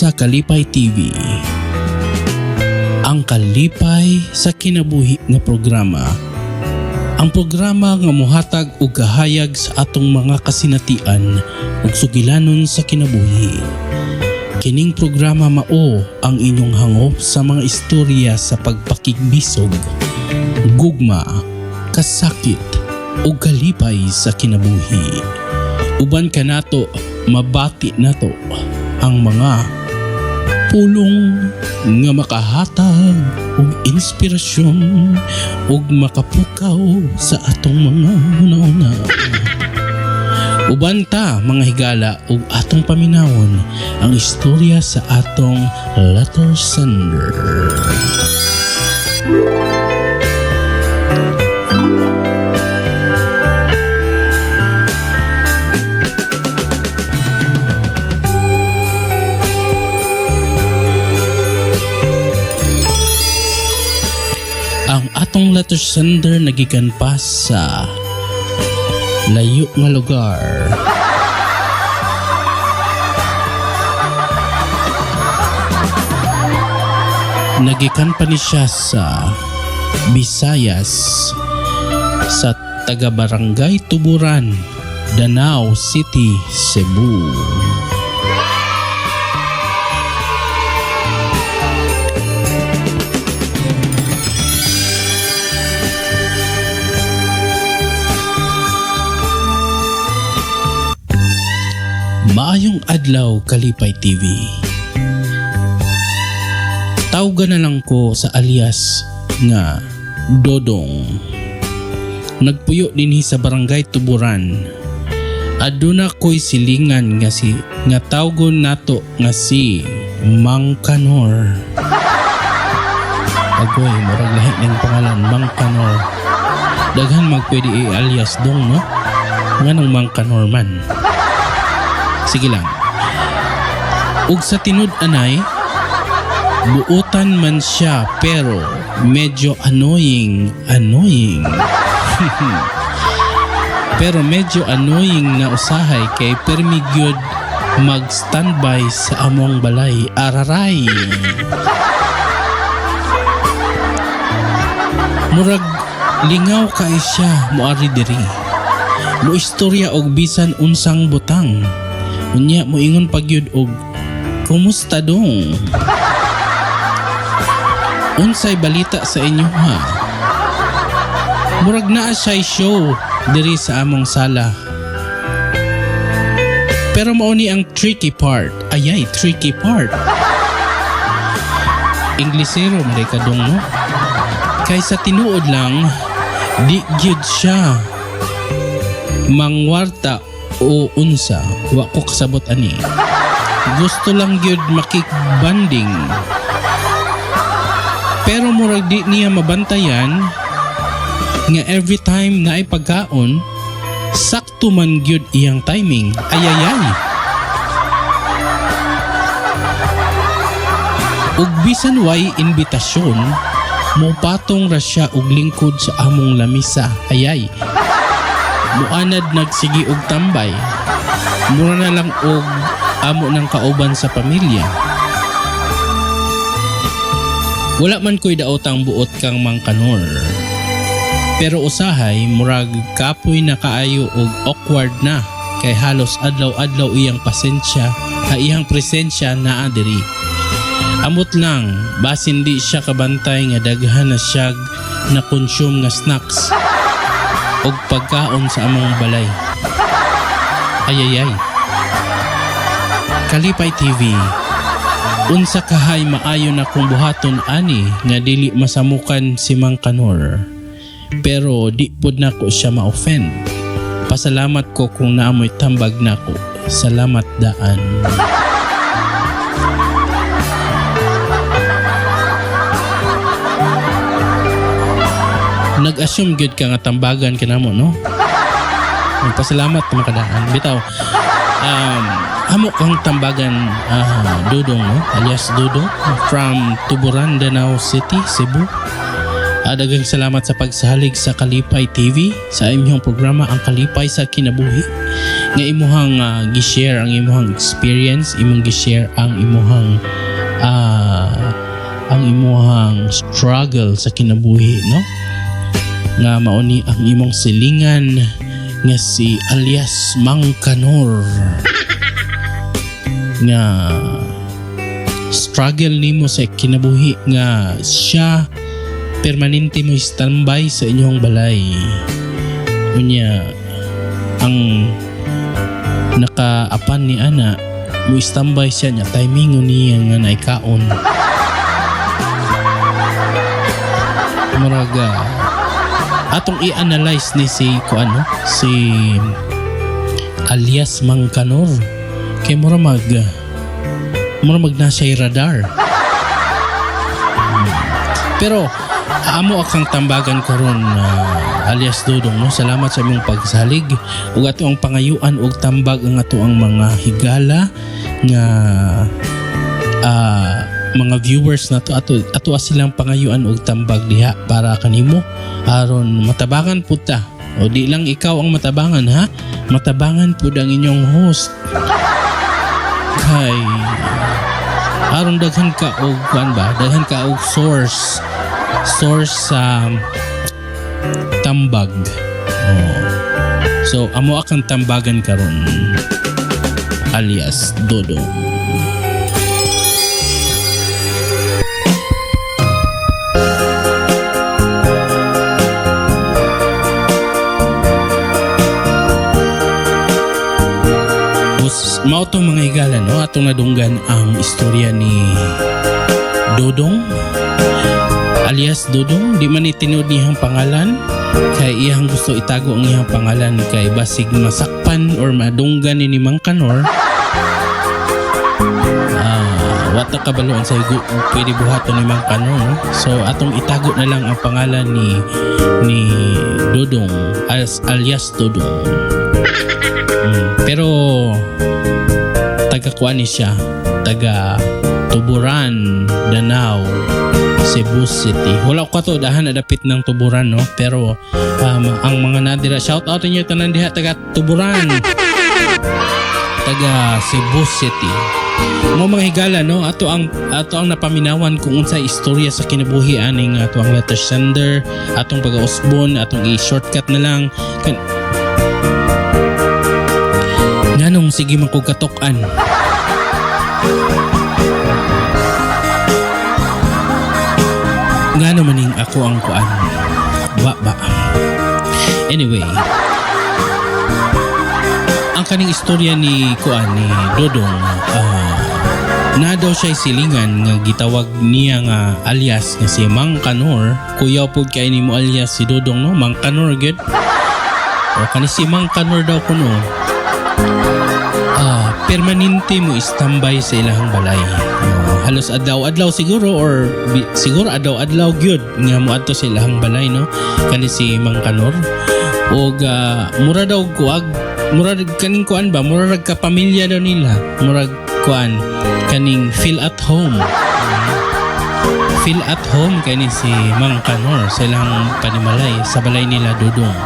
Sa Kalipay TV. Ang kalipay sa kinabuhi nga programa. Ang programa nga mohatag og kahayag sa atong mga kasinatian ug sugilanon sa kinabuhi. Kining programa mao ang inyong hangop sa mga istorya sa pagpakigbisog, gugma, kasakit ug kalipay sa kinabuhi. Uban kanato, mabati nato ang mga pulong nga makahatag og inspirasyon ug makapukaw sa atong mga hunahuna. Uban ta, mga higala, ug atong paminawon ang istorya sa atong letter sender. Ang atong letter sender nagikan pa sa layo nga lugar. Nagikan pa ni siya sa Visayas, sa taga Barangay Tuburan, Danao City, Cebu. Maayong adlaw, Kalipay TV. Tawga na lang ko sa alias nga Dodong. Nagpuyo dinhi sa Barangay Tuburan. Aduna ko'y silingan nga si nga tawgon nato nga si Mang Kanor. Agoy, murag lahi ng pangalan, Mang Kanor. Daghan magpwede i-alias dong, no? Nganong Mang Kanor man? Sige lang. Ug sa tinud anay, buutan man siya pero medyo annoying, annoying. Pero medyo annoying na usahay kay permi gyud mag-standby sa among balay. Araray! Murag lingaw kay siya moari diri. Mo istorya og bisan unsang butang. Unya moingon pagyud og "Kumusta dong? Unsay balita sa inyo ha?" Murag naa siya'y show diri sa among sala. Pero mao ni ang tricky part. Ayay, tricky part. Inglesero man ka dong, no? Kay sa tinuod lang, di gyud siya mangwarta o unsa, wa ko kasabot ani. Gusto lang gyud makikbanding. Pero murag di niya mabantayan nga every time na ay pagkaon, sakto man gyud iyang timing. Ayayay. Ug bisan way imbitasyon, mopatong ra siya og lingkod sa among lamisa. Ayay. Muanad nagsigi og tambay. Mura na lang og amo ng kauban sa pamilya. Wala man ko'y daotang buot kang Mang Kanor. Pero usahay murag kapoy na kaayo og awkward na kay halos adlaw-adlaw iyang pasensya ha iyang presensya naa diri. Amot lang basin di siya kabantay nga daghan na siyag na consume nga snacks og pagkaon sa among balay. Ayayay. Kalipay TV, unsa kahay maayo na kung buhaton ani nga dili masamukan si Mang Kanor? Pero di pud nako siya ma-offend. Pasalamat ko kung naamoy tambag nako. Salamat daan. Nag-assume gyud ka nga tambagan ka namo, no? Nagpasalamat ka makadaan. Bitaw, amo kang tambagan, Dudong, no? Alias Dudong from Tuburan, Danao City, Cebu. Daghang salamat sa pagsalig sa Kalipay TV sa inyong programa Ang Kalipay sa Kinabuhi nga imuhang gi-share ang imuhang experience, imong gi-share ang imuhang struggle sa kinabuhi, no, nga mao ni ang imong silingan nga si alias Mangkanor, nga struggle nimo sa kinabuhi nga siya permanente mo standby sa inyong balay, unya ang nakaapan ni ana mo standby siya niya timing niya nga naikaon. Murag atong i-analyze ni si kuan, no, si alias Mangkanor, kay mura mag na siya radar. Pero amo akang tambagan karon, alias Dodong, no. Salamat sa imong pagsalig ug ato ang pangayuan og tambag ang ato ang mga higala nga mga viewers nato. Ato ato silang pangayuan og tambag diha para kanimo aron matabangan pud ta. O di lang ikaw ang matabangan, ha, matabangan pud ang inyong host kay aron daghan ka og kuan ba, daghan ka og source source sa tambag. Oh. So amo akang tambagan karon, alias Dodong. Bus, mao to, mga higala, no, atong nadunggan ang istorya ni Dodong, alias Dodong. Di man ni tinuod niyang pangalan kay iyang gusto itago ang iyang pangalan kay basig masakpan or madunggan ni Mang Kanor. Wata kabalo sa pwede buhaton ni Mang Kanor, no? So atong itago na lang ang pangalan ni Dodong as alias Dodong. Pero taga kuan ni siya, taga Tuburan, Danao, Cebu City. Wala ko to dahan na dapit ng Tuburan, no, pero ang mga nadira, shout out inyo tanan diha taga Tuburan, taga Cebu City. Mo mga higala, no, ato ang napaminawan kung unsay istorya sa kinabuhi aning ato ang letter sender. Atong pagausbon, atong i-shortcut na lang kan nganong sige man kog katok-an. Ngano maning ako ang kuan ba ba. Anyway, ang kaning istorya ni kuan, ni Dodong, na daw siya silingan nga gitawag niya nga alias nga si Mang Kanor. Kuyaw pud kay nimo alias si Dodong, no, Mang Kanor gyud. O kani si Mang Kanor daw kuno permanente mo standby sa ilahang balay. Oh, halos adlaw-adlaw siguro or siguro adlaw-adlaw gyud nga moadto sa ilahang balay, no, kani si Mang Kanor. Og mura daw kuag mura kaning kuan ba, mura rag kapamilya daw nila, murag kuan kaning feel at home, feel at home kani si Mang Kanor sa ilang panimalay, sa balay nila Dodong.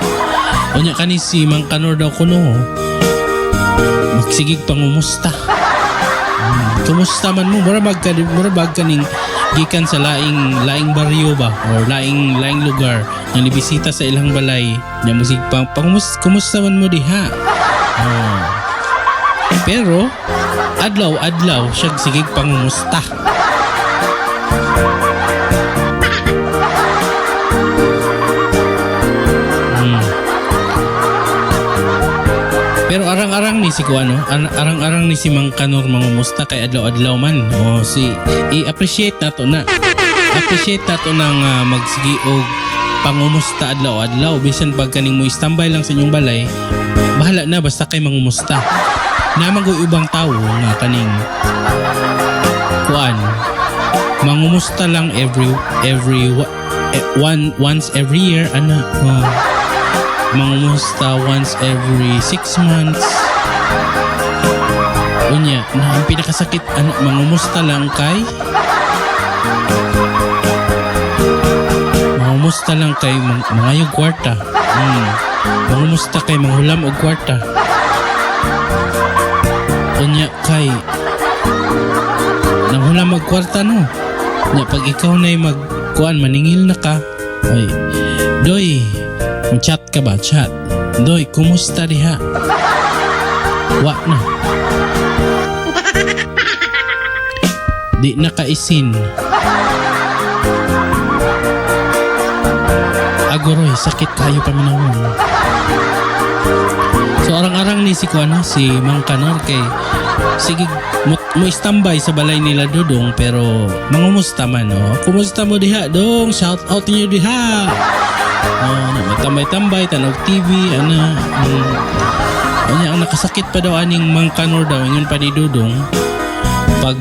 Unya kani si Mang Kanor daw kuno magsigig pangumusta. Kumusta man mo, mura bag kaning gikan sa laing laing baryo ba or laing laing lugar nga nibisita sa ilang balay nya musig pang kumusta man mo diha. Oh. Pero adlaw adlaw siya sigig pangumusta. Pero arang-arang ni si kuano, arang-arang ni si Mang Kanor mangumusta kay adlaw-adlaw man. O si i-appreciate nato na. Appreciate nato nang magsigi og pangumusta adlaw-adlaw bisan pag kaning mo standby lang sa inyong balay, bahala na basta kay mangumusta. Naman ko ibang tawo nga kaning kuan mangumusta lang every one once every year ana. Oh, mangumusta once every 6 months. Unya, na ang pinakasakit ano, mangumusta lang kay mangumusta Mangumusta lang kay mangayog kwarta. Mangumusta kay manghulam og kwarta. Unya kay nanghulam og kwarta, no. Nya pag ikaw na'y magkuan, maningil na ka. Ay, Doy, chat ka ba? Chat. Doy, kumusta diha? Wa na. Di na kaisin. Agoroy, sakit kayo paminawon. So arang-arang ni si kuan, no, si Mang Kanor, kay sige mo standby sa balay nila Dudong, pero mangumusta man, no. Kumusta mo diha, dong? Shout out niyo diha. Oh, na matambay-tambay tanaw TV ana. Unya ang nakasakit pa daw aning Mang Kanor daw, ingon pa ni Dudong, pag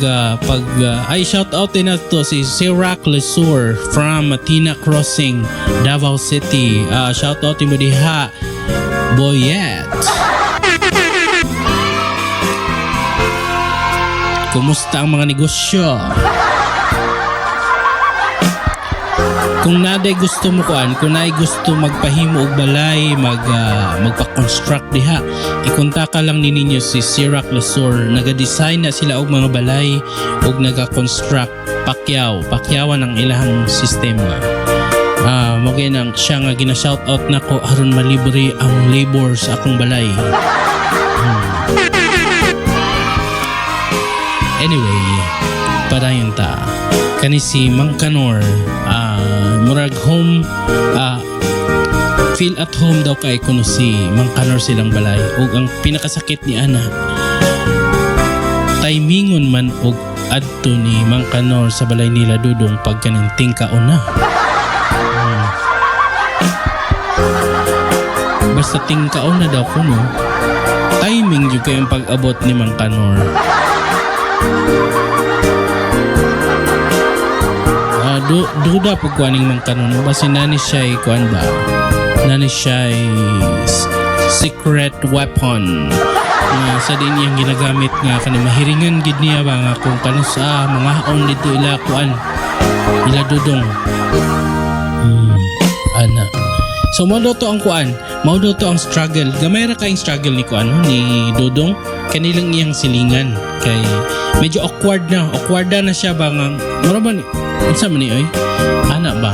ay, shout out din nato si Sirac Lesur from Matina Crossing, Davao City. Shout out mo diha, Boyet. Kumusta ang mga negosyo? Kung naday gusto mo kuan, kung naay gusto magpahimo og balay, magpa-construct diha, ikontak lang ni ninyo si Sirac Lesur. Naga-design na sila og mga balay ug naga-construct. Pakyaw, pakyawan ang ilahang sistema. Mo kay nang siya nga gina-shout out nako aron malibre ang labor sa akong balay. Anyway, padayon ta. Kani si Mang Kanor, murag home, feel at home daw kay kuno si Mang Kanor silang balay. Ug ang pinakasakit ni ana, timingon man og adto ni Mang Kanor sa balay nila Dudong pag kaning tingkaon na. Basta tingkaon na daw kuno, timing jud kayong pag-abot ni Mang Kanor. Duda po kuaning Mang Kanor, no? Basta nani siya'y kuan ba? Nani siya'y secret weapon nga sa din iyang ginagamit nga kani mahiringan gid niya ba nga kung kano sa mga on dito ila kuan ila Dudong. Ana. So mao daw to ang kuan, mao daw to ang struggle. Gamay ra kaayong struggle ni kuan, no, ni Dudong kanilang iyang silingan kay medyo awkward na siya ba nga mura ba ni unsa man ni oy? Ana ba?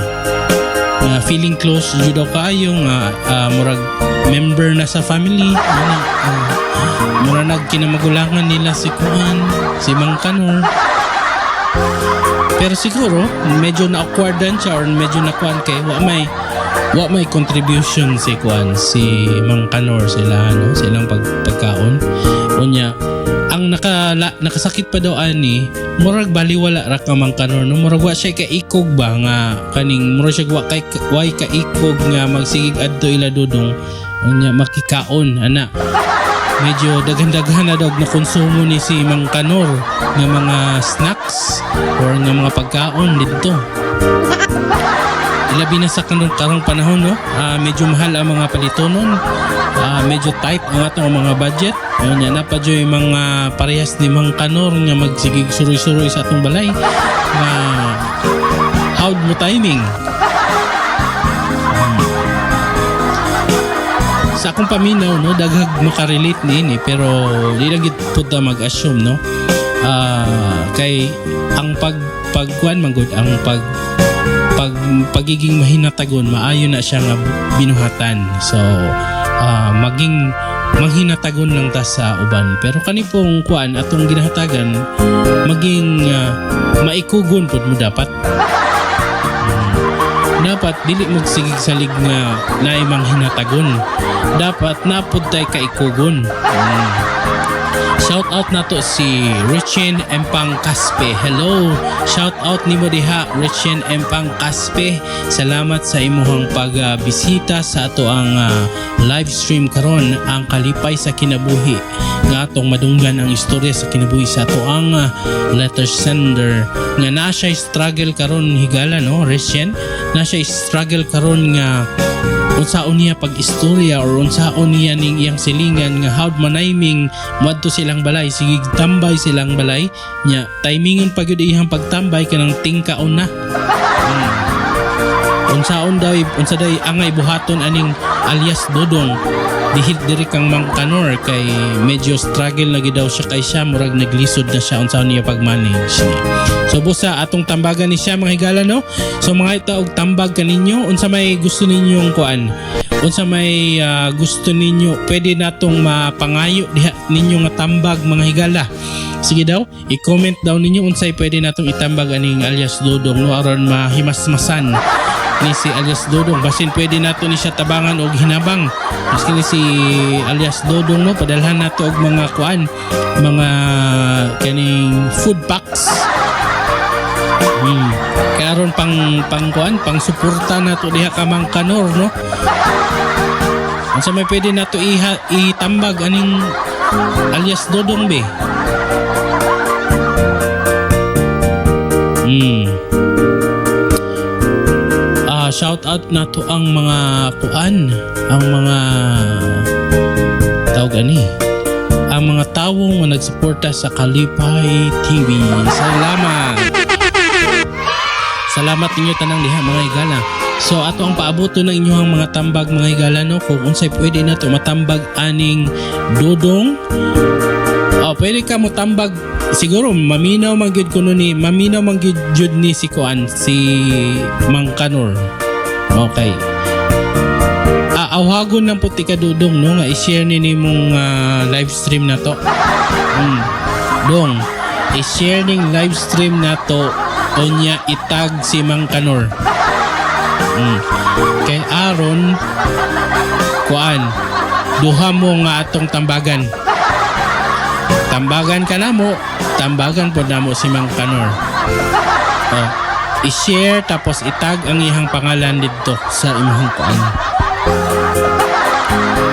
Nga feeling close jud daw kaayo nga murag member na sa family ana, mura nagkinamagulangan nila si kuan, si Mang Kanor. Pero siguro medyo na awkwardan siya or medyo na kuan kay wa may contribution si kuan, si Mang Kanor sila, no, silang pagkaon. Unya ang nakasakit pa daw ani, murag baliwala ra ka Mang Kanor, no, murag wa siya kaikog ba nga kaning murag siya wa kay way kaikog nga magsigig adto ila Dudong unya makikaon ana. Medyo daghan-daghan na daw na konsumo ni si Mang Kanor nga mga snacks or nga mga pagkaon didto. Ilabi na sa karong panahon, no? Medyo mahal ang mga palitonon. Medyo tight ang atong mga budget. Ayun, yan na pa dyo'y mga parehas ni Mang Kanor nga magsigig suroy-suroy sa atong balay nga how'd mo timing. Sa akong paminaw, no, daghag makarelate niini, pero di lang gid pud ta mag-assume, no. Kay ang pagkuan man gud ang pagiging mahinatagon, maayo na siya nga binuhatan. So maging manghinatagon lang ta sa uban, pero kani pong kuan atong ginahatagan, maging maikugon pud mo dapat. Dapat dili magsigig salig nga naay manghinatagon. Dapat napud tay kaikugon. Shout out na to si Richin Empang Caspe. Hello. Shout out nimo diha, Richin Empang Caspe. Salamat sa imuhang pagbisita sa ato ang live stream karon, ang Kalipay sa Kinabuhi nga atong madunggan ang istorya sa kinabuhi sa ato ang letter sender nga na siya struggle karon higala, no, Richin, na siya struggle karon nga unsaon niya pag-istorya or unsaon niya ning iyang silingan nga how'd manayming moadto silang balay, sige tambay silang balay nya timingon pa gyud iyang pagtambay kanang tingkaon na. Unsaon daw, unsa daw angay buhaton aning alias Dodong dihil diri kang Mang Kanor kay medyo struggle na gid daw siya kay siya murag naglisod na siya unsaon niya pag-manage ni. So busa atong tambagan ni siya, mga higala, no. So mga ita og tambag kaninyo, unsa may gusto ninyong kuan? Unsa may gusto ninyo pwede natong mapangayo diha ninyo nga tambag, mga higala? Sige daw, i-comment daw ninyo unsay pwede natong itambag aning alias Dodong, no, aron mahimasmasan ni si alias Dodong. Basin pwede nato ni siya tabangan og hinabang. Maski ni si alias Dodong, no, padalhan nato og mga kuan, mga kaning food packs. Kaya aron pang pang kuan, pang suporta nato diha ka Mang Kanor, no. Unsa may pwede nato iha, itambag aning alias Dodong be? Shout out nato ang mga kuan, ang mga tawag ani, ang mga tawong nga nagsuporta sa Kalipay TV. Salamat. Salamat ninyo tanang diha, mga higala. So ato ang paaboto ng inyong mga tambag, mga higala, no, kung unsay pwede nato matambag aning Dodong. Oh, pwede ka mo tambag siguro maminaw man gyud kuno ni, maminaw man gyud jud ni si kuan, si Mang Kanor. Okay. Awhagon ng puti ka, Dudong, no, nga i-share ni nimong live stream na to. Dong, i-share ning live stream na to unya itag si Mang Kanor. Kay aron kuan, duha mo nga atong tambagan. Tambagan ka namo, tambagan pod namo si Mang Kanor. Oh, i-share tapos itag ang iyang pangalan didto sa imong kuan.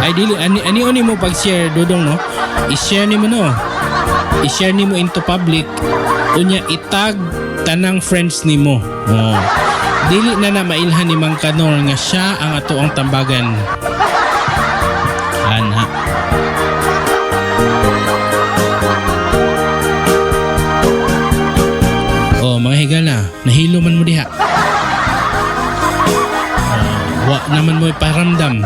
Ay dili ani ani oni mo pag-share, Dudong, no. I-share nimo, no. I-share nimo into public unya itag tanang friends nimo. Oh. Dili na na mailhan ni Mang Kanor nga siya ang ato ang tambagan. Ana. Oh, mga higala, nahilo man mo diha. Oh, wa naman mo iparamdam.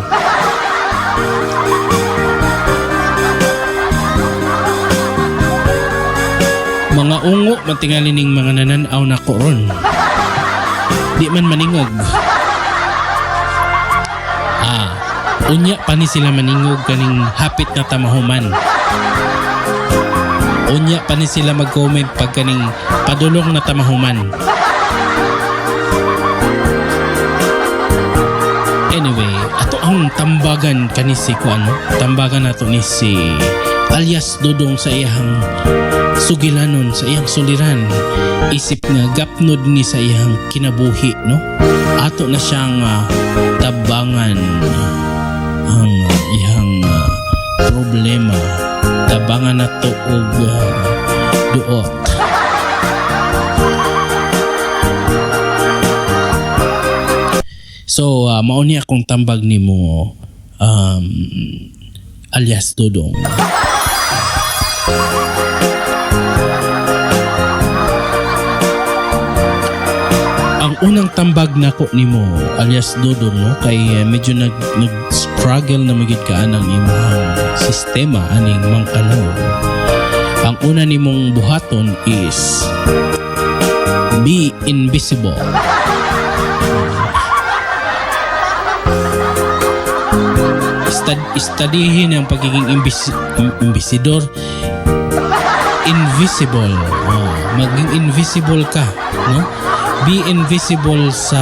Mga ungo man tingali ning mga nanan-aw na ron. Di man maningog. Unya pa ni sila maningog kaning hapit na tamahuman. Unya pa ni sila mag-comment pag kaning padulong na tamahuman. Anyway, ato ang tambagan kani si kuan, no? Tambagan nato ni si alias Dodong sa iyang sugilanon, sa iyang suliran. Isip nga gapnod ni sa iyang kinabuhi, no? Ato na siyang tabangan ang iyang problema. Tabangan nato og duot. So, mao ni akong tambag nimo, alias Dodong. Ang unang tambag nako nimo, alias Dodong, no, kay medyo nag-struggle na magid ka anang imong sistema aning Mang Kanor. Ang una nimong buhaton is be invisible. Studyhin ang pagiging imbisidor, invisible. Oh, maging invisible ka, no? Be invisible sa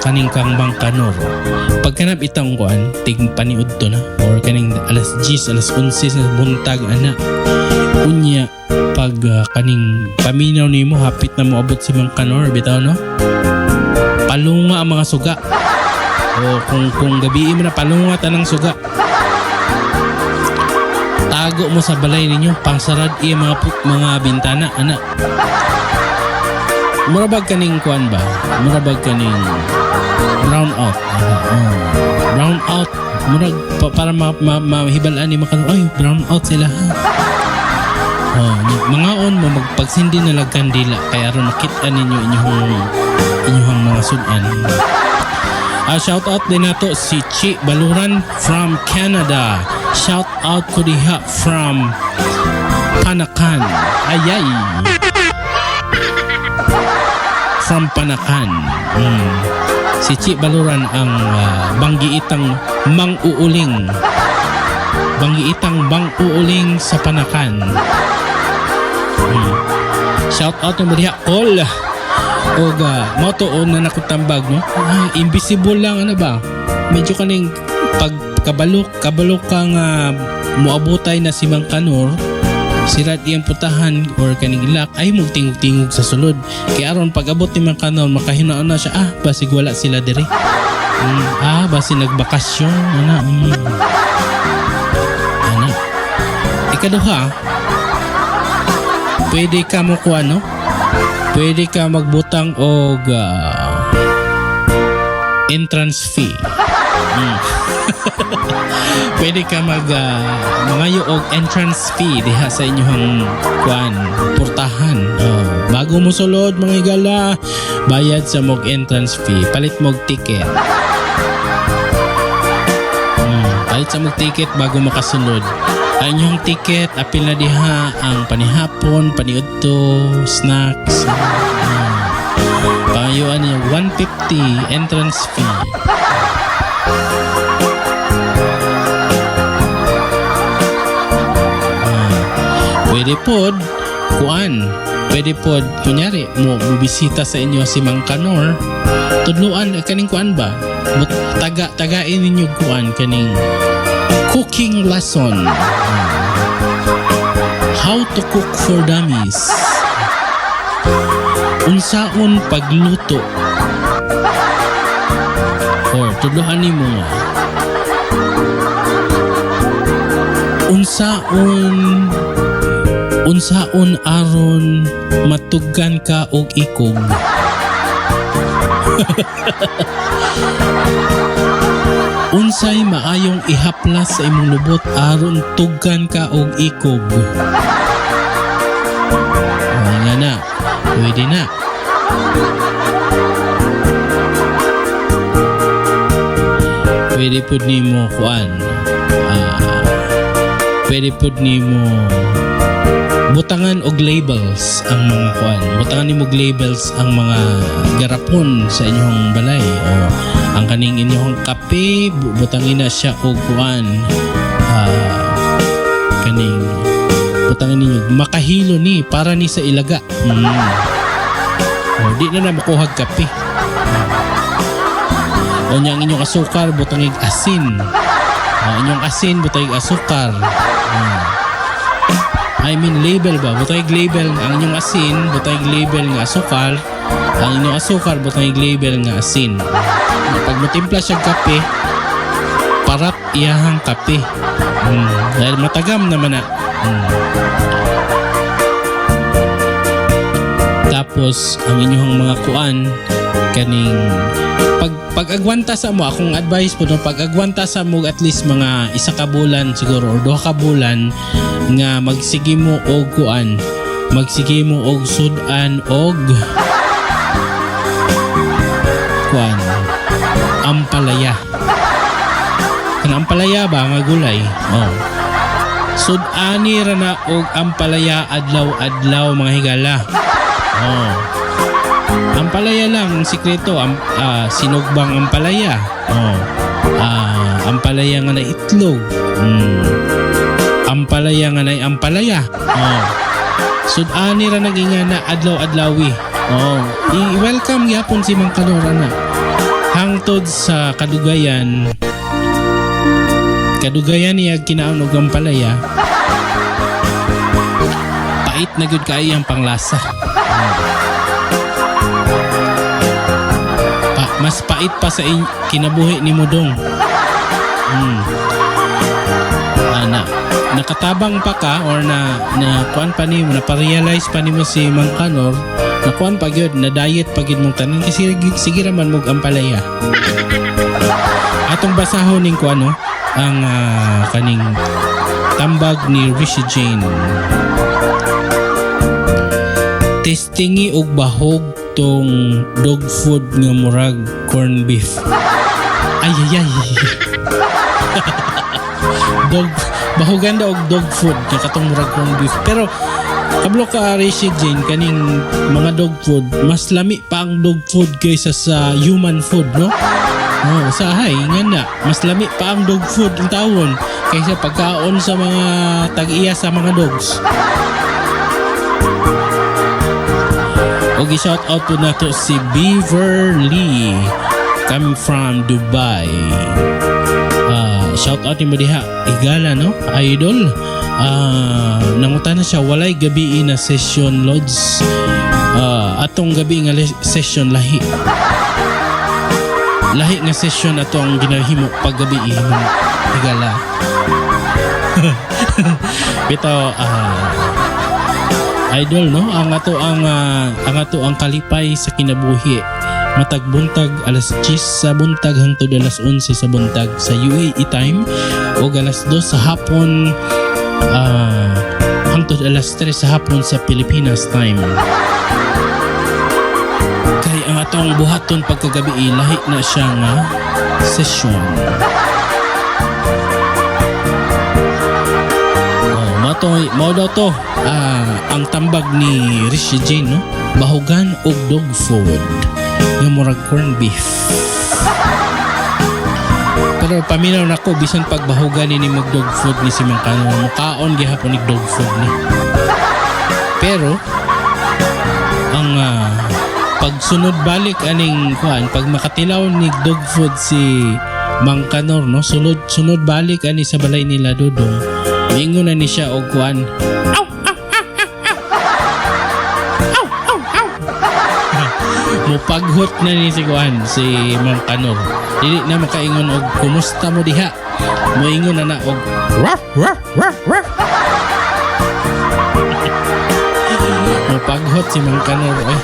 kaning kang Mang Kanor. Pagkanap itang kuan, tig paniud to na or kaning alas 10, alas 11 sa buntag ana. Unya pag kaning paminaw nimo hapit na moabot si Mang Kanor bitaw, no? Palunga ang mga suga. O kung gabi mo na, palunga tanang suga. Tago mo sa balay ninyo, pangsarad iya mga bintana ana. Murabag kaning kuan ba? Murabag kaning brown out. Oh. Brown out. Murag para mahibalaan ni makano, ay brown out sila ha. Oh, mga on mo magpagsindi na lag kandila kay aron makita ninyo inyong mga sudan. Shout out din nato si Chi Baluran from Canada. Shout out ko diha from Panacan. Ayay. From Panacan. Si Chi Baluran ang banggiitang mang-uuling. Banggiitang bang-uuling sa Panacan. Shout out mo diha, Call. Og mao to na nakutambag, no. Ah, invisible lang ano ba? Medyo kaning pag kabalok kabalok ka nga moabutay na si Mang Kanor, sirat iyang putahan or kaning ilak ay tingog-tingog sa sulod. Kay aron pag abot ni Mang Kanor, makahinaon na siya, ah, basig wala sila diri. Ah, basig nagbakasyon ana. Ana. Ikaduha, pwede ka mo kuan, no? Pwede ka magbutang og entrance fee. Pwede ka mag mangayo og entrance fee diha sa inyong kuan, portahan. Oh, bago mo sulod, mga higala, bayad sa mog entrance fee, palit mog ticket. Palit sa mog ticket bago makasulod. Ang inyong ticket, apil na diha ang panihapon, paniudto, snacks. Pangayuan niyo 150 entrance fee. Pwede pod kuan, pwede pod kunyari mo mobisita sa inyo si Mang Kanor, tudluan kaning kuan ba? Taga tagain ninyo kuan kaning cooking lesson. How to cook for dummies. Unsaon pagluto. Or tudluan nimo nga unsaon aron matugan ka og ikog. Unsay maayong ihaplas sa imong lubot aron tugan ka og ikog. Oh, nga na. Pwede na. Pwede pud nimo kuan. Pwede pud nimo butangan og labels ang mga kuan. Butangan nimo og labels ang mga garapon sa inyong balay o ang kaning inyong kape, butangin na siya og kuan. Kaning butangin ninyo makahilo ni para ni sa ilaga. O di na na makuhag kape. O nya ang inyong asukar butangig asin. O inyong asin butangig asukar. I mean label ba? Butangig label ang inyong asin, butangig label nga asukar. Ang inyong asukar butangig label nga asin. Pag motimpla siya kape, parat iyahang kape. Dahil matagam naman na. Tapos ang inyong mga kuan kaning pag-agwanta sa mo, akong advice po no, pag-agwanta sa mo at least mga isa ka bulan siguro or duha ka bulan nga magsige mo og kuan, magsige mo og sudan og kuan, ampalaya. Kanang ampalaya ba nga gulay? Oh. Sud-ani ra na og ampalaya adlaw-adlaw, mga higala. Oh. Ampalaya lang ang sikreto, sinugbang ampalaya. Oh. Ampalaya nga na itlog. Ampalaya nga na ampalaya. Oh. Sud-ani ra nagingana adlaw-adlawi. Oh. I-welcome gyapon si Mang Kanor ana. Hangtod sa kadugayan, kadugayan niya kinaon og ampalaya. Pait na gyud kaayo ang panglasa. Mas pait pa sa kinabuhi ni Mudong. Ana, nakatabang pa ka or na kuan pa nimo, na pa-realize pa nimo si Mang Kanor, na kuan pa gyud, na diet pa gyud mong tanan kasi sige ra man mog ampalaya. Atong basahon ning kuan, no, ang kaning tambag ni Rishi Jane. Testingi og bahog tong dog food nga murag corned beef. Ay ay ay. Dog bahugan daw og dog food kay katong murag corned beef. Pero kabalo ka, Rishi Jane, kaning mga dog food, mas lami pa ang dog food kaysa sa human food, no? Oh, sahay nga na, mas lami pa ang dog food ang tawon kaysa pagkaon sa mga tag-iya sa mga dogs. Og shout out po nato si Beaver Lee coming from Dubai. Shout out nimo diha, higala, no? Idol. Nangutana siya, walay gabi na session, Lods? Atong gabi nga session lahi. Lahi nga session ato ang ginahimo pag gabi, higala. Bitaw, idol, no, ang ato ang kalipay sa kinabuhi matag buntag, alas 10 sa buntag hangtod alas 11 sa buntag sa UAE time o alas 2 sa hapon hangtod alas 3 sa hapon sa Pilipinas time, kay ang atong buhaton pagkagabi, lahi na siya nga session. Oh, matoy, mao daw to ang tambag ni Rishi Jane, no? Bahugan og dog food nga murag corned beef. Pero paminaw nako, bisan pag bahugan ni mag dog food ni si Mang Kanor, mukaon gihapon ni dog food ni. Pero ang pagsunod balik aning kuan, pag makatilaw ni dog food si Mang Kanor, no, sunod sunod balik ani sa balay nila Dudong, miingon na ni siya og kuan, "Aw, aw, aw, aw, aw, aw, aw." Mupaghot na ni si kuan, si Mang Kanor. Dili na makaingon og "Kumusta mo diha?" Moingon na na og "Ruff, ruff, ruff, ruff." Mupaghot si Mang Kanor eh.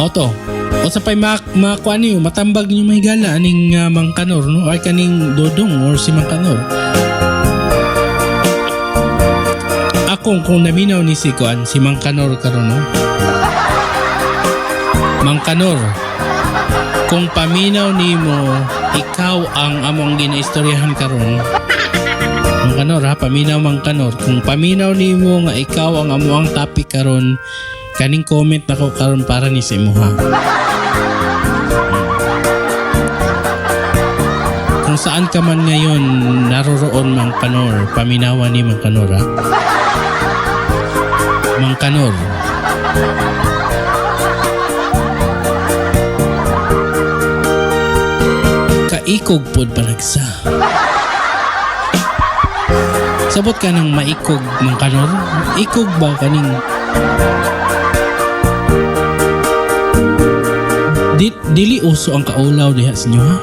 Mao to. Unsa pay makuan niyo, matambag niyo, mahigala, aning Mang Kanor, no, ay kaning Dodong or si Mang Kanor? Akong kung naminaw ni si kuan, si Mang Kanor karon, no. Mang Kanor, kung paminaw nimo ikaw ang among ginaistoryahan karon. Mang Kanor ha, paminaw, Mang Kanor. Kung paminaw nimo nga ikaw ang amoang topic karon, kaning comment nako karon para ni sa imuha. Kung saan ka man ngayon naroroon, Mang Kanor, paminawan ni Mang Kanor ha. Mang Kanor. Kaikog pod panagsa. Sabot ka ng maikog, Mang Kanor? Ikog ba kaning dili uso ang kaulaw diha sa inyo, ha?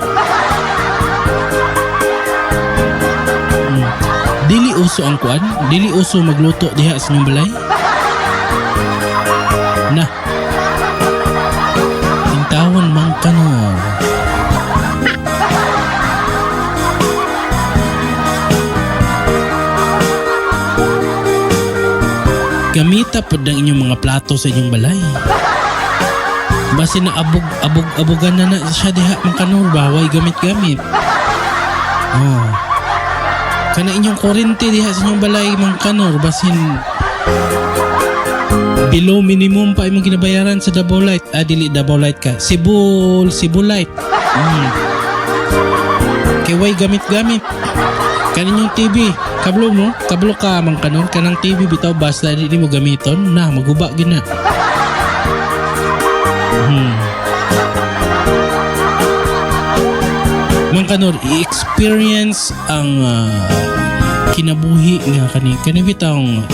Dili uso ang kuan? Dili uso magluto diha sa inyong balay? Na. Intawon, Mang Kanor. Gamita pod ang inyong mga plato sa inyong balay. Basin na abog abog abogan na na siya diha, Mang Kanor ba, way gamit-gamit. Oh. Kana inyong kurente diha sa inyong balay, Mang Kanor, basin below minimum pa imong ginabayaran sa Davao Light. Ah, dili Davao Light ka. Cebu, Cebu Light. Kay way gamit-gamit. Kaninyong TV, kablo mo, kablo ka, Mang Kanor, kanang TV bitaw basta di mo gamiton na maguba gyud na. Mang Kanor, i-experience ang kinabuhi nga kani kani bitawng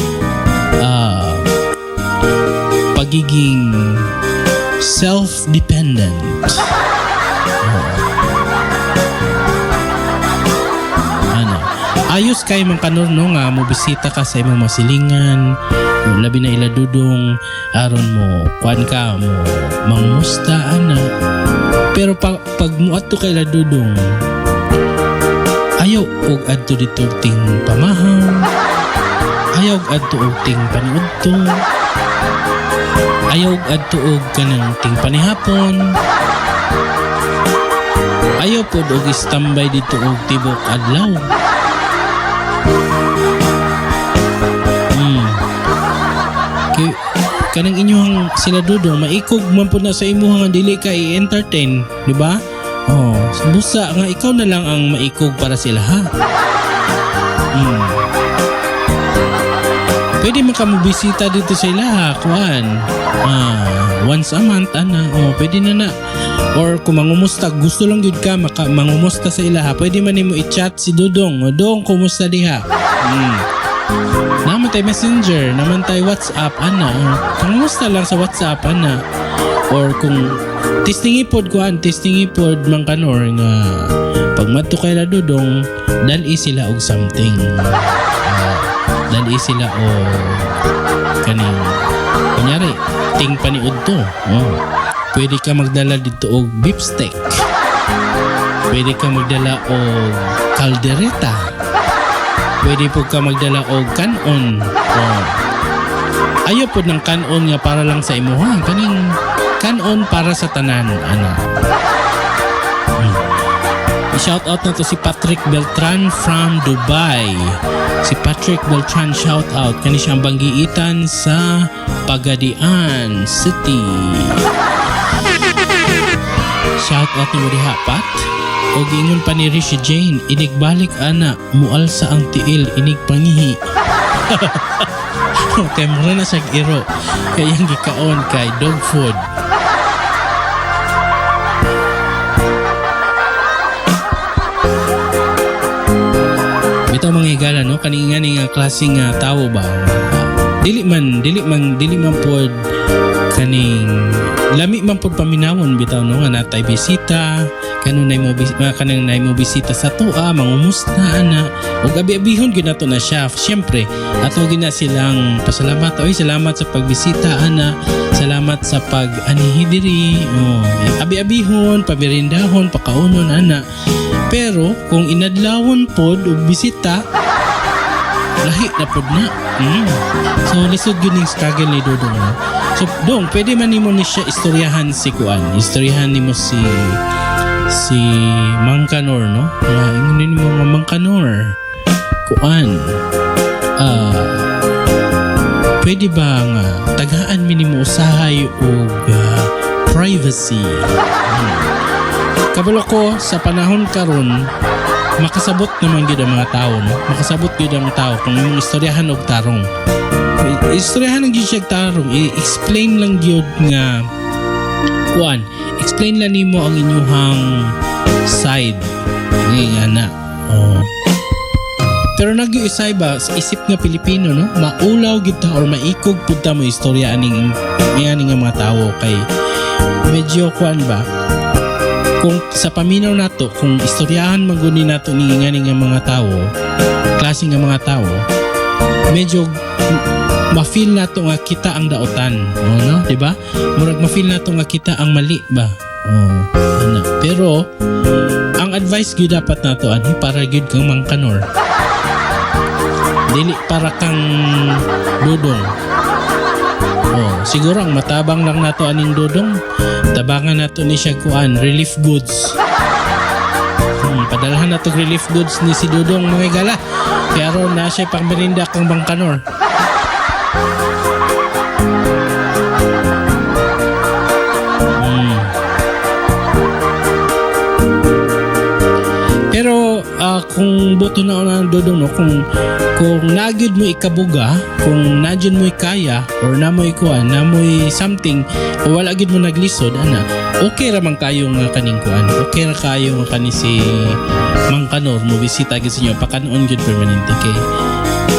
pagiging self-dependent. Oo. Ano, ayos kay Mang Kanor, no, nga mo bisita ka sa imong masilingan, labi na ila Dudong, aron mo kuan ka mo mangmusta ana. Pero pag muadto kay ila Dudong, ayaw og adto dito ting pamahaw, ayaw og adto og ting paniudto. Ayaw adto og kanang tingpanihapon. Ayaw pod og standby didto og tibok adlaw. Kay kanang inyong sila Dudong maikog man pud na sa imuha nga dili ka i-entertain, di ba? Oh, busa nga ikaw na lang ang maikog para sila ha. Pwede man ka mobisita didto sa ila, kuan. Once a month ana. Oh, pwede na na. Or kung mangumusta, gusto lang gyud ka maka mangumusta sa ila ha. Pwede man nimo i-chat si Dudong. O, "Dong, kumusta diha?" Naa man tay Messenger, naa man tay WhatsApp ana. Oh, kumusta lang sa WhatsApp ana. Or kung testingi pod kuan, testingi pod Mang Kanor nga pag madto kay la Dudong, dali sila og something. Dali sila og kaning kunyari ting paniud to. Oh. Pwede ka magdala didto og beef steak. Pwede ka magdala og kaldereta. Pwede po ka magdala og kanon. Oh. Ayaw pod ng kanon nga para lang sa imuha. Kaning kanon para sa tanan ana. I-shout out na to si Patrick Beltran from Dubai. Si Patrick Beltran, shout out. Kani siyang banggiitan sa Pagadian City. Shout out nimo diha, Pat. Og ingon pa ni Rishi Jane, "Inigbalik ana, mualsa ang tiil, inig pangihi." Kay mura na siya iro. Kay iyang gikaon kay dog food. Bitaw, mga higala, no, kani nga ni nga klase nga tawo ba, dili man pod kaning lami man pod paminawon bitaw, no, nga natay bisita, kanunay mo kanang nay mo bisita sa atoa, mangumusta ana, ug abi-abihon gyud nato na siya. Syempre ato gyud na silang pasalamat, "Oy, salamat sa pagbisita ana, salamat sa pag anihi diri." Oh, abi-abihon, pamerendahon, pakaunon ana. Pero kung inadlawon pod og bisita, lahi na pod na. So lisod gyud ning struggle ni Dudong, no? So Dong, pwede man nimo ni siya istoryahan si kuan, istoryahan nimo si Mang Kanor, no, nga ingon nimo nga, "Mang Kanor, kuan, pwede ba nga tagaan mi nimo usahay og privacy?" Kabalo ko sa panahon karon makasabot naman gyud ang mga tao, no? Makasabot gyud ang tao kung imong istoryahan og tarong. Istoryahan lang gyud siya og tarong, i-explain lang gyud nga kuan, explain lang nimo ang inyuhang side ni nga na. Oh. Pero nagyuisay ba sa isip nga Pilipino, no? Maulaw gyud ta or maikog pud ta mo istorya aning ani nga mga tawo kay medyo kuan ba, kung sa paminaw nato, kung istoryahan man gud ni nato ni ngani nga mga tawo, klase nga mga tawo, medyo ma-feel nato nga kita ang daotan, oh, no, di ba? Murag ma-feel nato nga kita ang mali ba, oh, ana. Pero ang advice gyud dapat nato ani para gyud kang Mang Kanor, dili para kang Dudong. Oh, siguro ang matabang lang nato aning Dudong, tabangan nato ni siya kuan, relief goods. Padalhan nato relief goods ni si Dudong, mga higala. Kaya aron na siya pang merinda kang Mang Kanor. Pero kung boto na na Dudong, no, kung nagyud mo ikabuga, kung nagyud mo ikaya or na mo ikuan, na mo something o wala gyud mo naglisod ana, okay ra man kayo nga kaning kuan. Okay ra kayo nga kani si Mang Kanor mo bisita gyud sa inyo, pakanon gyud permanente kay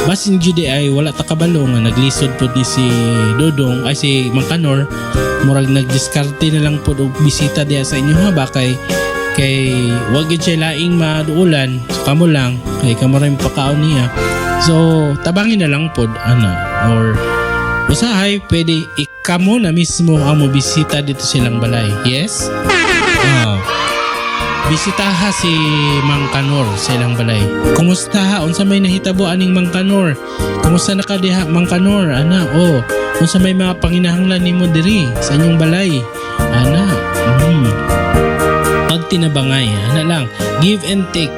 basin gyud ay wala ta kabalo nga naglisod pod ni si Dudong, ay si Mang Kanor, murag nagdiskarte na lang pod og bisita diha sa inyo ha ba, kay wag gyud siya laing maduulan. So kamo lang kay kamo ra yung pakaon niya, so tabangin na lang pod ana, or usahay pwede ikamo na mismo ang mo bisita didto silang balay. Yes. Bisitaha si Mang Kanor sa ilang balay. "Kumusta ha? Unsa may nahitabo aning Mang Kanor? Kumusta na ka diha, Mang Kanor?" Ana, oh. Unsa may mga panginahanglan nimo diri sa inyong balay, ana. Pagtinabangay, ana lang, give and take.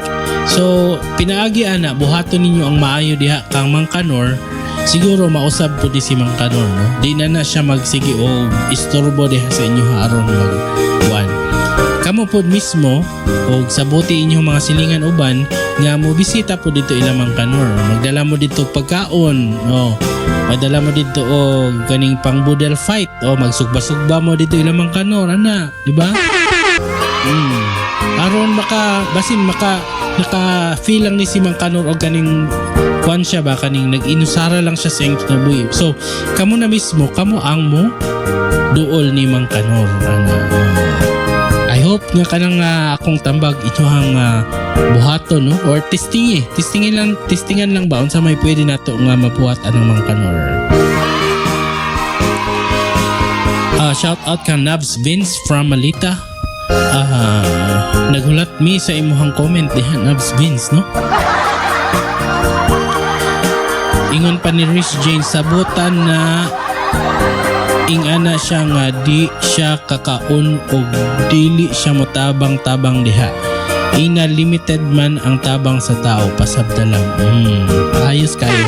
So pinaagi ana, buhaton ninyo ang maayo diha kang Mang Kanor. Siguro mausab po di si Mang Kanor, no? Di na na siya magsige o istorbo diha sa inyo aron mag kuan. Kamo pod mismo og sabuti inyong mga silingan uban nga mo bisita po dito ila Mang Kanor. Magdala mo dito pagkaon, no? Magdala mo dito og kaning pang boodle fight o magsugba-sugba mo dito ila Mang Kanor, ana, di ba? Aron maka basin maka naka feel lang ni si Mang Kanor og kaning kuan siya ba, kaning nag-inusara lang siya sa iyang kinabuhi. So kamo na mismo, kamo ang mo duol ni Mang Kanor, ana. I hope nga kanang akong tambag inyong buhaton, no, or testing eh. Testingin lang, testingan lang ba unsa may pwede nato nga mabuhat anang Mang Kanor. Shout out kang Nabs Vince from Malita. Naghulat mi sa imuhang comment diha, Nabs Vince, no? Ingon pa ni Rich Jane, sabutan na ingana siya nga di siya kakaon og dili siya motabang-tabang diha. Ina limited man ang tabang sa tao, pasabta lang. Ayos kayo.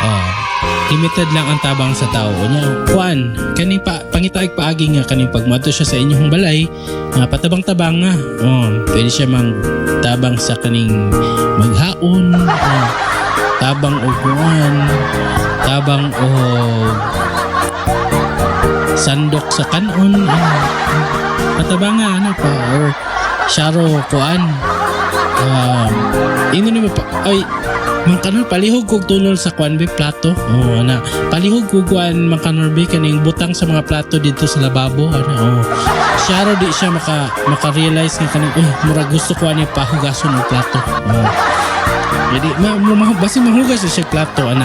Oh, limited lang ang tabang sa tao. Unya, kuan, kani pa pangitaig paagi nga kaning pagmadto siya sa inyong balay, nga patabang-tabang nga. Oh, pwede siya mang tabang sa kaning maghaon, oh, tabang og kuan, tabang og sandok sa kanon, ano, patabang nga, ano pa, or syaro kuan. Ino ni mo pa, ay, Mang Kanor, palihog kog tunol sa kuan be plato. Oh, ana. Palihog kog kuan, Mang Kanor be, kaning butang sa mga plato dito sa lababo, ana. Oh. Syaro di siya maka-realize nga kaning, uy, murag gusto ko ani pahugason og plato. Oh. Jadi basin mahugas siya plato, ana.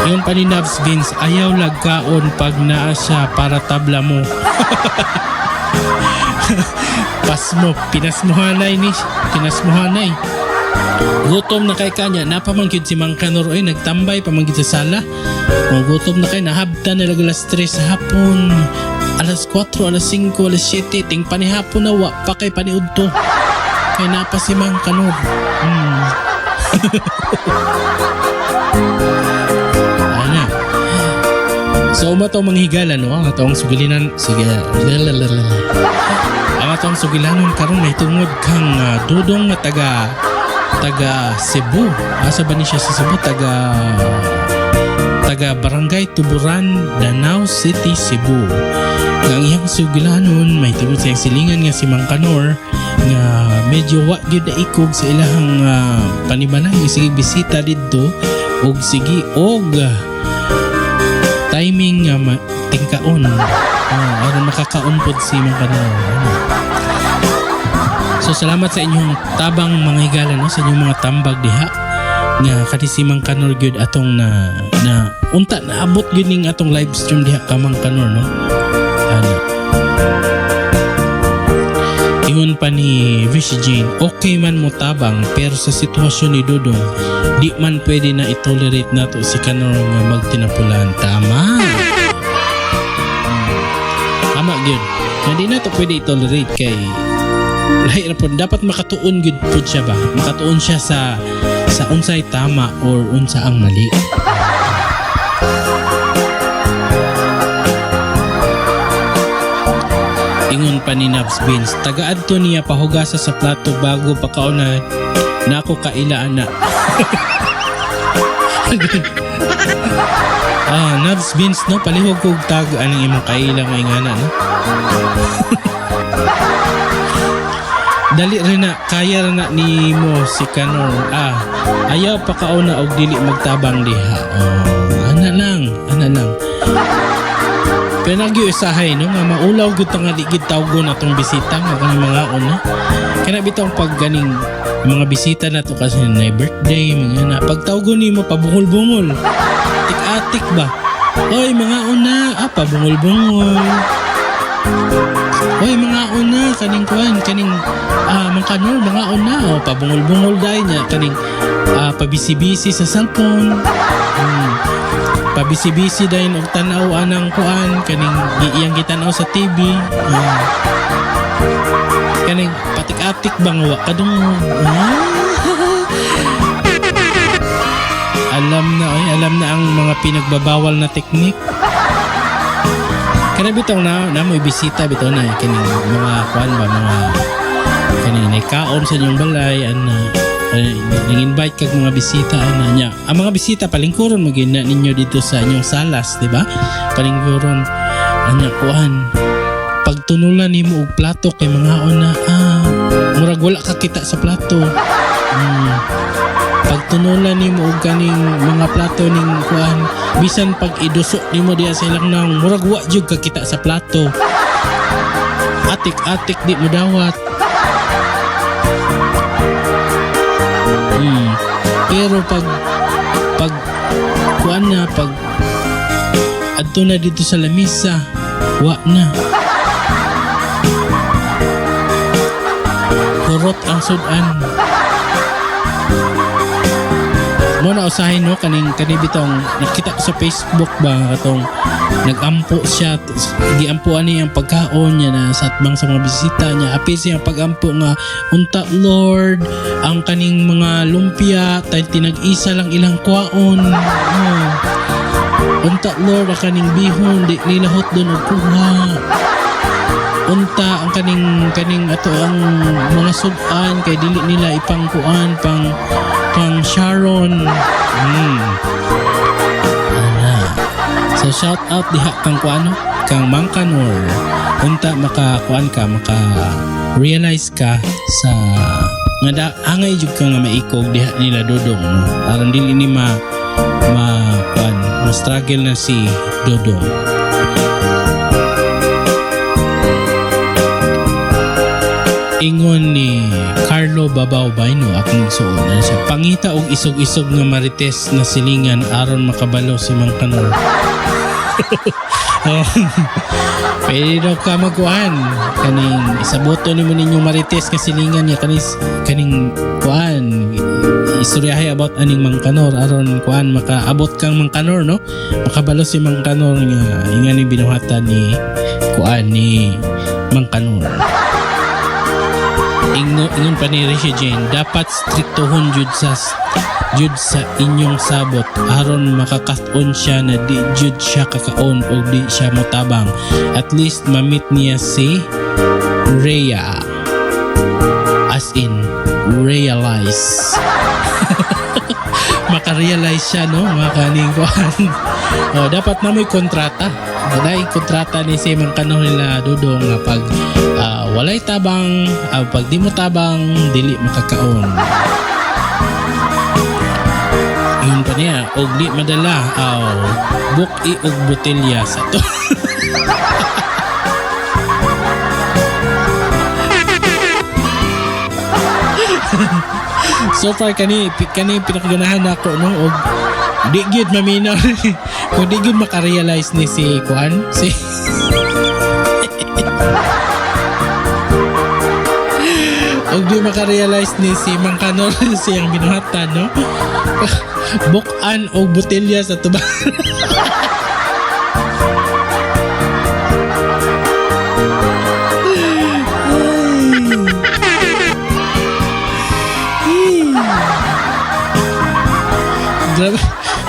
Ingon pa ni Nabs Vince, ayaw lagkaon pag naa siya para tabla mo. Pasmo, pinasmuhanay ni, pinasmuhanay. Gutom na kay kanya, napamangkid si Mang Kanor, oy, nagtambay pamangkid sa sala. O, gutom na kay, nahabta na lag alas 3 sa hapon, alas 4, alas 5, alas 7, ting panihapon na wa pa kay paniudto. Kay napa si Mang Kanor. Ana. So uma to manghigala, no, ang atong sugilinan, sige, lalalala. Ang atong sugilanon karon may tungod kang Dudong nga taga Cebu. Asa ba ni siya sa Cebu? Taga Barangay Tuburan, Danao City, Cebu. Nga ang iyang sugilanon may tungod sa iyang silingan nga si Mang Kanor nga medyo wa gyud na ikog sa ilahang panimalay, sige bisita didto og sige og timing nga tingkaon. Aron makakaon pod si Mang Kanor. Ano. So salamat sa inyong tabang mga higala, no, sa inyong mga tambag diha nga kani si Mang Kanor gyud atong na unta naabot gyud ning atong live stream diha ka Mang Kanor, no. Ano. Ingon pa ni Rishi Jane, okay man mo tabang pero sa sitwasyon ni Dudong, di man pwede na i-tolerate nato si Kanor nga magtinapulan. Tama. Tama gyud. Nga di nato pwede i-tolerate kay lahi ra pod, dapat makatuon gyud pod siya ba? Makatuon siya sa unsay tama or unsa ang mali. Ingon pa ni Nabs Beans, tagaadto niya pahugasa sa plato bago pa kauna nako kaila ana. Nabs Beans, no, palihog kog tag aning imong kaila nga ingana, no. Dali rin na, kaya ra na nimo si Kanor. Ayaw pa kauna og dili magtabang diha. Oh, ana lang, ana lang. Pero nagyo usahay, no, nga maulaw gud ta nga di gid tawgon atong bisita nga kaning mga una. Kana bitong pag ganing mga bisita nato kasi na birthday, mga na pagtawgon nimo pabungol-bungol. Tik-atik ba? Oy, mga una, pabungol-bungol. Oy, mga una, kaning kuan kaning Mang Kanor mangaon na o pabungol-bungol dai niya kaning pabisi-bisi sa cellphone. Pabisi-bisi dayon og tan-aw anang kuan kaning iyang gitanaw sa TV. Kaning patik-atik bang wa kadungog. Alam na oy, alam na ang mga pinagbabawal na teknik. Kana bitaw na namoy bisita bitaw na kaning mga kuan ba mga kaning nagkaon sa inyong balay ana nang-invite kag mga bisita ana nya. Ang mga bisita palingkuron mo gyud na ninyo dito sa inyong salas, di ba? Palingkuron anya kuan. Pagtunulan nimo og plato kay mangaon na murag wala ka kita sa plato. Pagtunulan nimo og kaning mga plato ning kuan, bisan pag idusok nimo diha sa ilang naong murag wa jud ka kita sa plato. Atik-atik di mo dawat. Pero pag kuan na pag adto na dito sa lamisa, wa na. Kurot ang sudan. Mo na usahay no kaning kani bitong nakita ko sa Facebook ba katong nagampo siya, giampuan niya ang pagkaon niya na sa atbang sa mga bisita niya. Apil siya ang pagampo nga unta Lord ang kaning mga lumpia tay tinag-isa lang ilang kwaon. Oh. Unta Lord ang kaning bihon di nila hotdon og kuha. Unta ang kaning ato ang mga sudan kay dili nila ipangkuan pang Sharon. Ana. So shout out diha kang kuano kang Mang Kanor. Unta makakuan ka, maka realize ka sa nga da, angay jud ka nga maikog diha nila Dodong no. Aron dili ni ma kuan, ma struggle na si Dodong. Ingon ni Carlo Babaw Bayno akong igsuon ano siya, pangita og isog-isog nga marites na silingan aron makabalo si Mang Kanor. Oh. Pwede daw ka magkuan kaning isaboto nimo ninyong marites nga silingan niya kaning kuan istoryahe about aning Mang Kanor aron kuan makaabot kang Mang Kanor no, makabalo si Mang Kanor nga ingani binuhatan ni kuan ni Mang Kanor. Ingon pa ni Rishi Jane, dapat striktohon jud sa inyong sabot aron makakaton siya na di jud siya kakaon o di siya motabang. At least mamit niya si Rhea. As in, realize. Makarealize siya no, mga kaning kuan. Oh, dapat na may kontrata. Dahil kontrata ni si Mang Kanor nila Dodong nga pag walay tabang, pag di mo tabang, dili makakaon. Yun pa niya, og di madala, buki og botelya sa to. So far kani pinakaganahan nako no, og di gyud maminaw. Kung di gyud makarealize ni si kuan si og di makarealize ni si Mang Kanor siyang binuhatan no. Bukan og botelya sa tubang.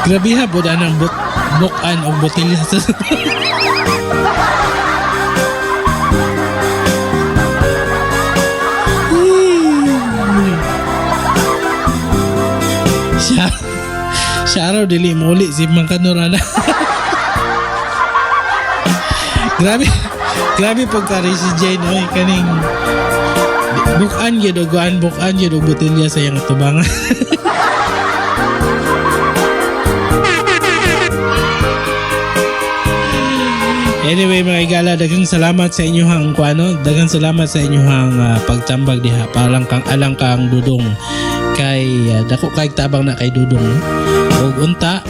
Grabe ha po anang bukan og botelya sa Siya araw dili muli si Mang Kanor ana. Grabe po ka si Jane oy kaning bukan gyud og kuan, bukan gyud og botelya sa iyang tubangan. Anyway mga igala, daghang salamat sa inyong kuano, daghang salamat sa inyong pagtambag diha parang kang alang kang Dodong kay dako kay tabang na kay Dodong no? Og unta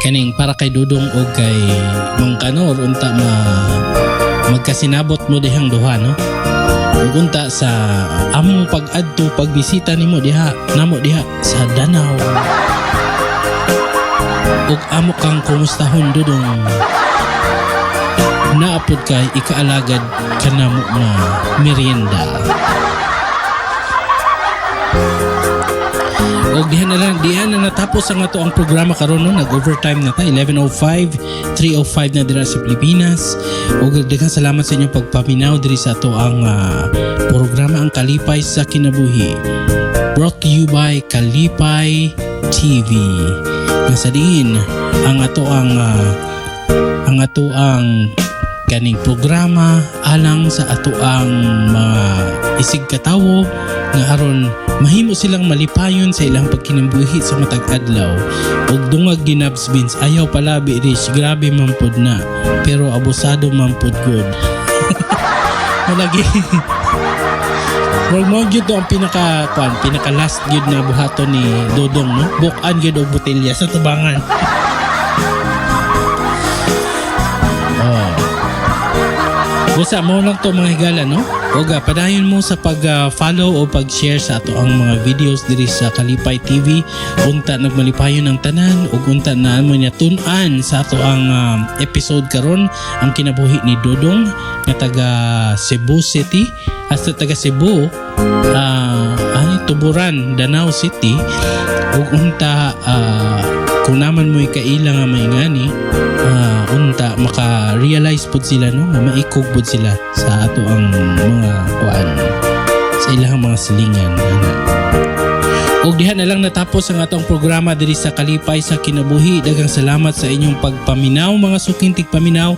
kaning para kay Dodong og kay Mang Kanor unta ma Magkasinabot mo dihang duha, no? Ug unta sa among pag-adto, pagbisita nimo diha namo diha sa Danao ug amo kang kumustahon, Dudong, naa pod kay ikaalagad kanamo nga merienda. Og diha na lang, diha na natapos ang ato ang programa karon, no? Nag-overtime na ta, 11:05, 3:05 na dira sa Pilipinas. Og daghang salamat sa inyong pagpaminaw diri sa ato ang programa, Ang Kalipay sa Kinabuhi. Brought to you by Kalipay TV. Nga sa diin ang ato ang kaning programa alang sa ato ang mga isig katawo nga aron mahimo silang malipayon sa ilang pagkinabuhi sa matag adlaw. Ug dungag ginabs beans, ayaw palabi rich, grabe man pod na, pero abusado man pod good. Malagi. Murag mao gyud to ang pinaka kuan, pinaka last gyud na buhaton ni Dodong, no? Bukan gyud og botelya sa tubangan. Oh. Busa mo lang to, mga higala, no? Oga, padayon mo sa pag-follow o pag-share sa ato ang mga videos diri sa Kalipay TV. Unta nagmalipayon ang tanan ug unta na mo niya tun-an sa ato ang episode karon, ang kinabuhi ni Dodong nga taga Cebu City, hasta taga Cebu, ani Tuburan, Danao City. Ug unta kung naman mo'y kaila nga maingani, unta maka-realize pod sila, no, nga maikog pod sila sa ato ang mga kuan, sa ilang mga silingan ana. Ug diha na lang natapos ang atong programa diri sa Kalipay sa Kinabuhi. Daghang salamat sa inyong pagpaminaw, mga suking tigpaminaw.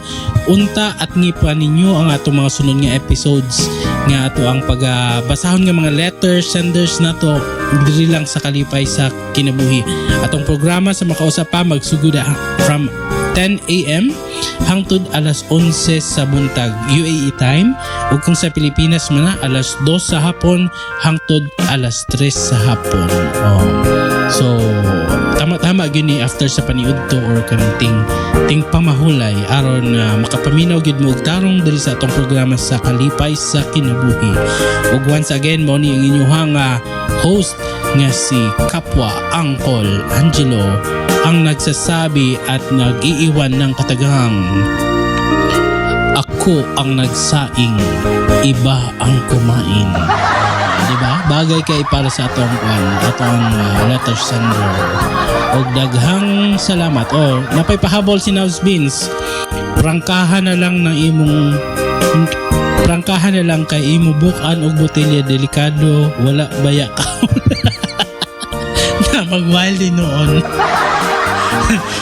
Unta at ngipa ninyo ang atong mga sunod nga episodes nga ato ang pagbasahon nga mga letter senders nato diri lang sa Kalipay sa Kinabuhi. Atong programa sa makausap pa magsugod from 10 a.m. hangtod alas 11 sa buntag UAE time, ug kung sa Pilipinas man na, alas 2 sa hapon hangtod alas 3 sa hapon. Oh. So tama-tama gyud ni after sa paniudto or kanang ting ting pamahulay aron makapaminaw gyud mo og tarong diri sa atong programa sa Kalipay sa Kinabuhi. Ug once again, mao ni ang inyong host nga si Kapwa Uncle Angelo ang nagsasabi at nag-iiwan ng katagang, "Ako ang nagsaing, iba ang kumain." Di ba? Bagay kay para sa atong kuan, atong letter sender. Og daghang salamat. Oh, napay pahabol si Navs Beans. Prangkahan na lang ng imong prangkahan na lang kay imo bukan og botelya, delikado, wala baya ka na mag-wild din noon.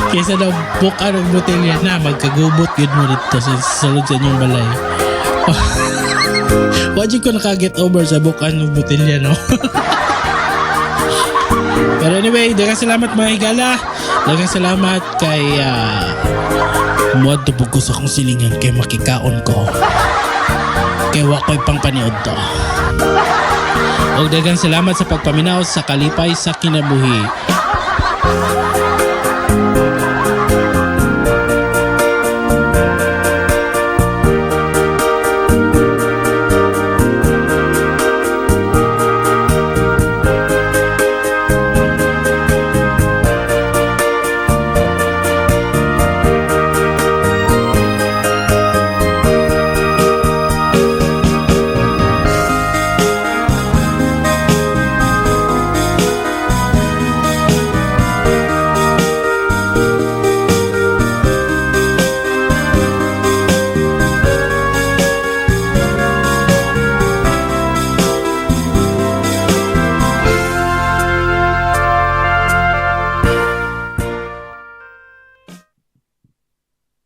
Kaysa daw bukan og botelya na magkagubot gyud mo dito sa sulod sa inyong balay. Wa jud ko naka-get over sa bukan og botelya, no? Pero anyway, daghang salamat, mga higala. Daghang salamat kay muadto ko sa akong silingan kay makikaon ko. Kay wa ko'y pang paniud to. Og daghang salamat sa pagpaminaw sa Kalipay sa Kinabuhi.